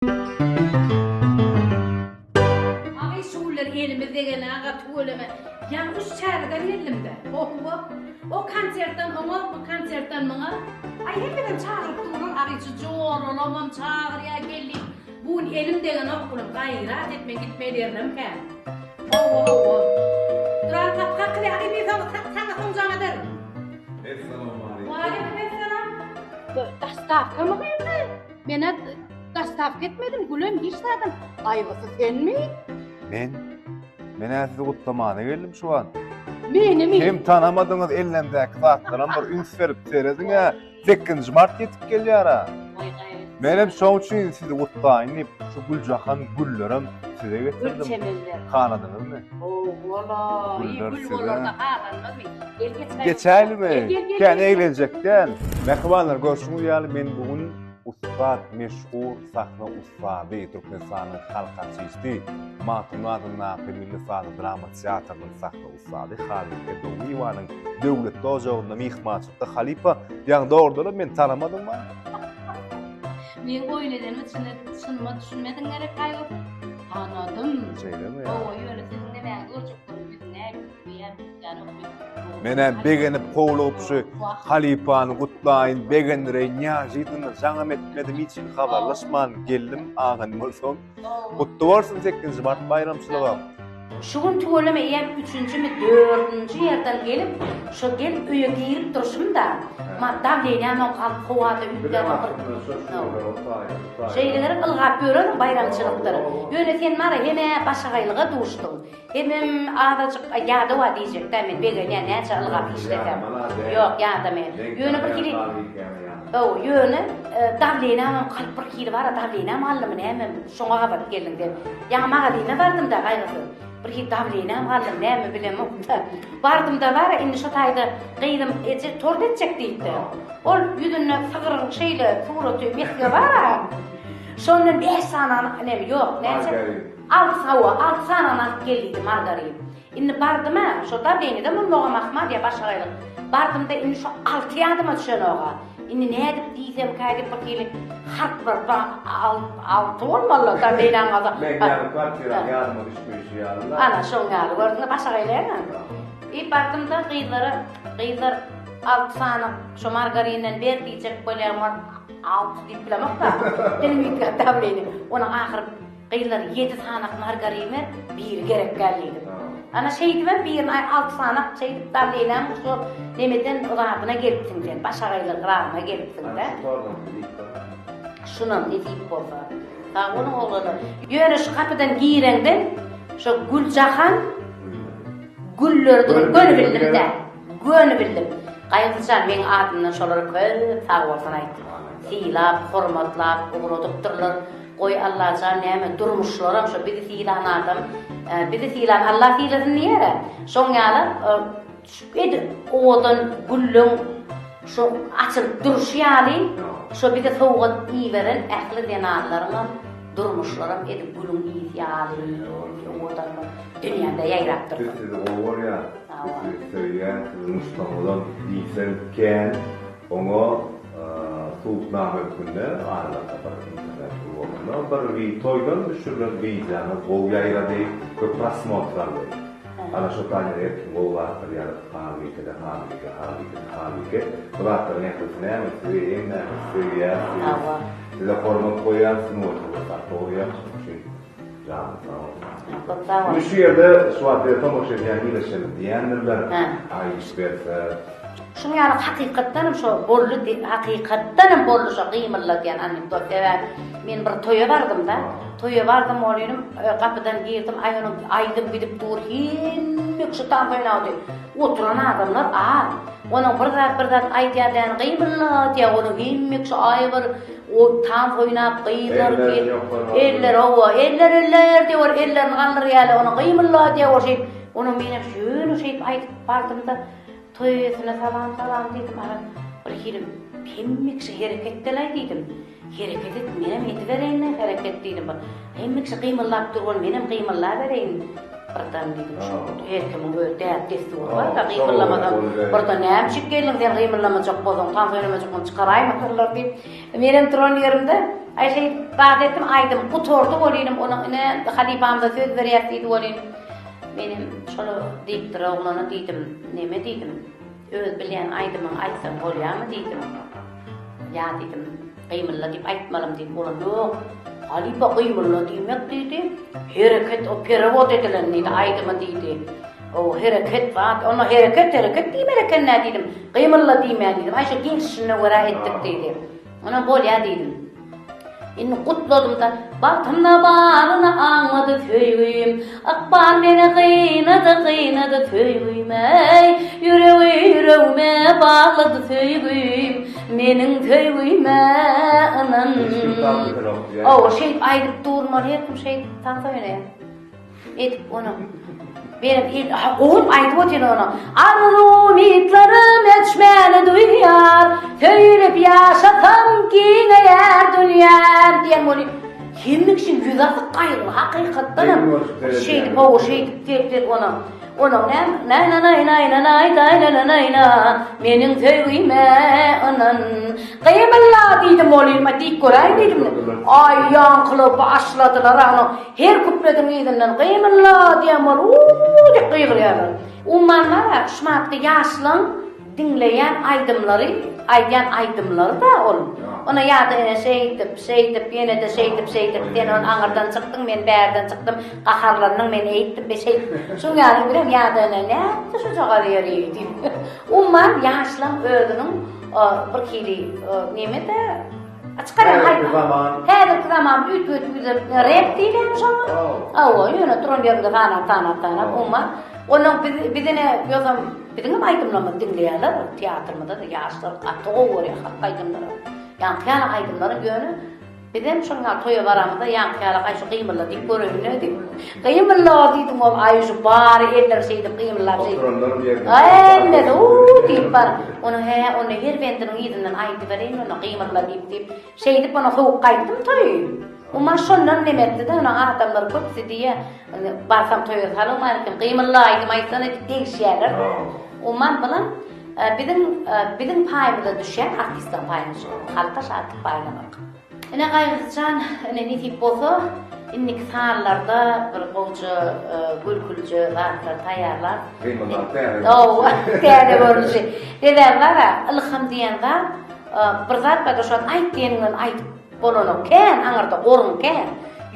Agy şu günler elimiz degen aga tüweleme. Ýaňy üç çäreden geldim-de. Howwa. O konsertden oňa, bu konsertden muňa. Aý hemmeden çagyryp durlar agy şu joralamam çagyrýa gel diýip. Bu gün elim degenok gülüm gaýrat et men gitmeli ýerlerim kän. Howwa howwa. Duran gapy kakylýa agy men soň saňa soň jaň ederin. Essalawmaleýkim. Waleýkim esselam. Dostawkamy gyzy? Menä dostawka etmedim, gülem hiç zadam. Gaýgysy senmi? Men? Men-ä sizi gutlamana geldim şu wagt. Menimi? Hem tanamadyňyz ellemdäki zatlaram bir üns berip serediň-ä. Sekizinji mart ýetip gelýär-ä. Menem şoň üçin sizi gutlaýyn diýip, şu güljahan güllerem size getirdim. Gül çemenler. Haladyňyzmy? Howala. Güller Gül size. bolarda halanmazmy? Gel geç. Geçäýlimi? Gel, gel, gel, Kän gel. eglenjek däl. Mähribanlar, görşüňiz ýaly men bu gün ussat, meşhur sahna ussady, Türkmenistanyň halk artisti, Magtymguly adyndaky Milli sazly drama teatrynyň sahna ussady Halbike Dowlyýewanyň döwletli ojagynda myhmançylykda halypa, ýaňy dogrudanam meni tanamadyňmy? Meň oýun edenim içinde çynyma düşünmediň gerek Gaýgyp? Tanadym. Şeýlemi? Hawa, ýöne siziň nemäňizi görjek bolup ýüzüň näme üýtgeýär, üýtgänokmy? Menem begenip howlugyp şu halypany gutlaýyn, begendireýin, neažidnno jaňam etmedim, hiç hili habarlaşman geldim, agany bolsam. Gutly bolsun sekizinji mart baýramçylygam. Şu gün tüweleme eýýäm üçünjimi, dördünji ýerden gelip, şo gelip öýe girip durşum-da, ma dawleniýamam galyp howada üýtgäp bir Şeýle gerek ylgap ýörerin baýramçylykdyr. Ýöne sen bara hem-ä başagaýlyga duşduň. Hemem azajyk ýadaw-a diýjek-dä men begenýän näçe ylgap işlesem. Ýok, ýadamaýan. Ýöne bir hili Hawa, ýöne dawleniýamam galyp bir hili bar-a, dawleniýam galdymy nämemi, şoňa gabat geldiň sen. Ýaňy magazyna bardym-da gaýgysyz. Bir hili dawleniýam galdymy näme bilemok-da. Bardym-da bar-a indi şo taýda gyzym eje tort etjek diýipdir. Ol ýüzünde sygryň şeýle suraty mesge bar-a. Şondan bäş sany neme ýok, näçe? Alty hawa, alty sanyny alyp gel diýdi margarin. Indi bardym-a, şo dawleniýede bolmagam ahmal ýa başagaýlyk. Bardym-da indi şo alty ýadyma düşenog-a. Indi nädip diýsemkä diýip bir hili harplar ba alty bolmaly-la dawleniýaň gaza. Meň ýaly kwartiraň ýadyma düşmeýşi ýaly-la. Ana, şoň ýaly gördüňmi, başagaýlaýaň-a. Diýip bardym-da gyzlara, gyzlar alty sany şo margarinden ber diýjek bolýan, alty diýip bilemok-da. Dilim üýtgäp dawleniýa. Onuň ahyry Gyzlar ýedi sanak margarin ber, biri gerek däl diýdim. Ana şeýdibem birini aý alty sanak şeýdip dawlenäň şu nemeden yzadyna gelipsiň sen, başagaýlyk gyragyna gelipsiň-dä. Ana şu tordan nesip bolsa. Şunam nesip bolsa. Sag boluň oglanlar. Ýöne şu gapydan gireňden şo Güljahan güllerdigini göni bildim-dä. Göni bildim. Gaýgysyzjan meň adymdan şolara köp sag bolsun aýt. Sylap, hormatlap ugradypdyrlar. Goý Allajan näme durmuşlaram şo bizi sylan adam bizi sylan Alla sylasyn diýerä. Şoň ýalam edil owadan gülleň şo açylyp durşy ýaly şo bize sowgat iberen ähli zenanlaryňam durmuşlaram edil gülüň ysy ýaly owadan bolup dünýäde ýaýrap dursun. Biz sizi gowy görýäs. Biz sizi söýýäs. Siziň muşdagyňyzam diýseň kän. Oňa subutnama hökmünde aralykda bir internet ulgamynda bir toýdan düşürilen wideoňyz gowy ýaýrady, köp prosmotr aldy. Ana şo taýdan erkin gowy zatlar ýazyp Halbike-de Halbike, Halbike-de Halbike. Bu zatlaryň ählisi näme sizi hemmämiz söýýäs, size hormat goýýas, sungatyňyza sarpa goýýas şonuň üçin Janyň sag bolsun. Köp sag bol. Indi şu ýerde şu wagt bize tomaşa edýän ildeşlerimiz diýendirler, Aý iş berse. Şuň ýaly hakykatdanam şo boldy hakykatdanam boldy şo gymylladýan anekdot sebäbi men bir toýa bardymda toýa bardym bolynym gapydan girdim aý onuň aýdym gidip dur hemme kişi tans oýnady oturan adamlar az onuň bir zat bir zat aýdýar däni gymylladýar onuň hemme kişi aý bir O tans oýnap gyzlar eller hawa eller eller diýip ol ellerini galdyrýarlar ony gymylda diýip ol şeýdip ony menem ýöne şeýdip aýdyp bardymda toý eýesine salam salam diýdim ara bir hili hemme kişi hereketdelaý diýdim hereket et menem edibereýin hereket diýdim bir hemme kişi gymyldap dur ol menem gymyldabereýin. Birden diýdim şu her kimiň öz däp-dessury bar-da, gymyldamasaň, birden näme üçin geldiň sen gymyldamajak bolsaň, tans oýnamajak bolsaň çykaraýmasynlar diýip. Menem duran ýerimde, aý şeýdip zat etdim, aýdym gutardy welinim, onuň ine halypamyza söz berýäs diýdi welin, menem şola diýipdir oglana diýdim, neme diýdim, öz bilýän aýdymyňy aýtsaň bolýamy diýdim. Ýa diýdim, gymylda diýip aýtmalym diýdim. Olam ýok, halypa gymylda diýmek diýdi, hereket o perewod edilen diýdi, aýdymy diýdi. O hereket zat, onda hereket hereket diýmeli eken-dä diýdim. Gymylda diýmän diýdim. Aý şo gelşine görä etdik diýdi. Onam bolýa diýdim. Indi gutladym-da, bagtymda baryny aňmady söýgim. Ykbal meni gynady, gynady söýgim, eý. Ýüregi ýüregime baglady söýgim, meniň söýgime ynan. Hawa, şeýdip aýdyp durmaly, her kim şeýdip tans oýnaýar. Edip ony. Benim il ha gowy aýdyp otyr ony. Arzuw-umytlarym öçmäni duýýar, Söýülip ýaşasam giňeýär dünýäm diýen weli hemme kişiň ýüzi asyk gaýgyly hakykatdan hem şeýdip hawa şeýdip diýip diýip ony. Onuň näme naý na naý naý na naý daý na na naý na meniň söýgime ynan. Gymylla diýdim ol ilme diýip göräý diýdim. Aý ýaňkylar başladylar ana. Her küplediň yzyndan gymylla diýen bolup uuu diýip gygyrýarlar. Umman bar-a, şumatky ýaşlaň diňleýän aýdymlary, aýdýan aýdymlary-da ol. Ony ýa-da ene şeýdip, şeýdip, ýene-de şeýdip, şeýdip, sen ony aňyrdan çykdyň, men bärden çykdym, gaharlandyň, men eýtdim, be şeýdip. Şuň ýaly birem ýa-da ene nätdi şujagaz ýeri diýip. Umman ýaşlaň özüniň bir hili neme-de, Çykarýan Häzirki zaman. Häzirki zaman üýtgedip üýtgedip rep diýilýärmi şoňa? Hawa, ýöne duran ýerinde sanap sanap sanap umuman onuň biz biz ine ýogsam biziňem aýdymlarymyzy diňleýärler teatrymyzda-da ýaşlar gaty gowy görýär halk aýdymlary. Ýaňky ýaly aýdymlary ýöne bizem şonuň ýaly toýa baramyzda ýaňky ýaly aý şu gymylda diýip göreýin-le diýip. Gymylda diýdim ol aý şu bary elleri şeýdip gymyldap şeýdip. Oturanlar ýerinde. Hemmesi uuu diýip bar. Ony hä, onda her bendiniň yzyndan aýdybereýin onda gymylda diýip diýip. Şeýdip ony sowuk gaýtdym toýy. Umuman şondan neme etdi-de ony adamlar köpüsi diýýä, barsam toýa salynman eken, gymylda aýdym aýtsana diýip degişýärler-de. Umuman bulam biziň biziň paýymyza düşýän artistleriň paýyna düşýän halka şatlyk paýlamak. Ine Gaýgysyz jan, ine nesip bolsa indiki sanlarda bir gowja gülkülije zatlar taýýarlap. Gymyldap täze. Hawa, täze görnüşi. Sebäbi bar-a, ylham diýen zat, bir zat bar-da şo aýt diýeniňden aýdyp bolanok. Kän aňyrda orun kän.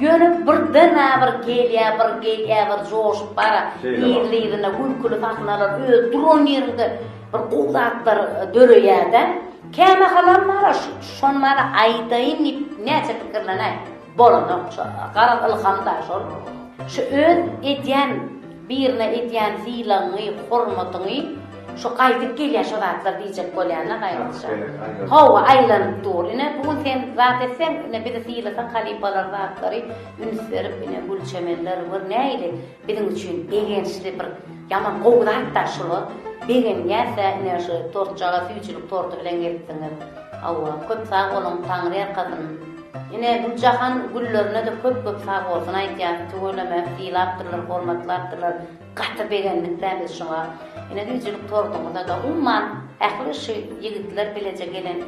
Ýöne birden-ä bir gelýä, bir gelýä, bir joşup bar-a, yzly-yzyna gülküli sahnalar öz duran ýeriňde bir gowy zatlar döreýär-de. Kämahalam bar-a şony mana aýdaýyn diýip näçe pikirlenäý, bolanok şo. Garaz ylham-da şol. Şu öz edýän, birine edýän sylagyňy, hormatyňy şo gaýdyp gelýär şo zatlar diýjek bolýan-da gaýratja. Hawa, aýlanyp dur. Ine, bu gün sen zat etseň, ine bizi sylasaň halypalar zatlary üns berip, ine gül-çemenler gör nähili Biziň üçin begençli bir ýaman gowy zat-da şular. Begenýäs-ä ine şu tortjaga süýjülik torty bilen gelipsiňiz. Hawa, köp sag boluň, Taňryýalkasyn. Ine Güljahan güllerine-de köp-köp sag bolsun aýdýas. Tüweleme, sylapdyrlar, hormatlapdyrlar. Gaty begendik-dä biz şuňa. Ine süýjülik tortuňyza-da umuman ähli şu ýigitler bileje gelen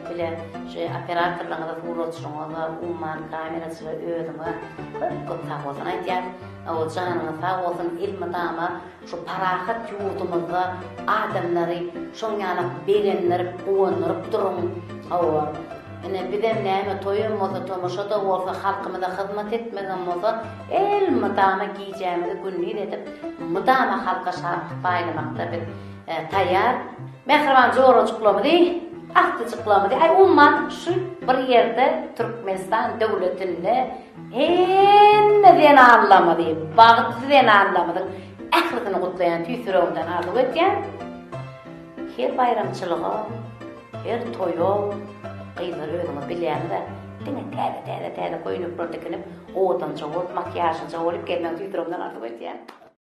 bile şu operatorlaryňyza, suratçyňyza, umuman kameraçylara özüňe Köp köp sag bolsun aýdýan. Hawa janyňyz sag bolsun elmydama şu parahat ýurdumyzda adamlary şoň ýalak begendirip guwandyryp duruň. Hawa ine bizem näme toýam bolsa tomaşada bolsa halkymyza hyzmat etmegem bolsa elmydama gijämizi gündiz edip mydama halka şatlyk paýlamakda biz taýýar. Mähriban jorajyklarymyzy agtyjyklarymyzy aý umuman şu bir ýerde Türkmenistan döwletinde Hemme zenanlarymyzy, bagtly zenanlarymyzyň ählisini gutlaýan, tüýs ýüregimden arzuw edýän. Her baýramçylyga, her toýa gyzlar özüňiz bilýäňiz-ä, diňe täze-täze täze köýnekler tikinip, owadanja bolup, makiýažlyja bolup gelmegiňizi tüýs ýüregimden arzuw edýän.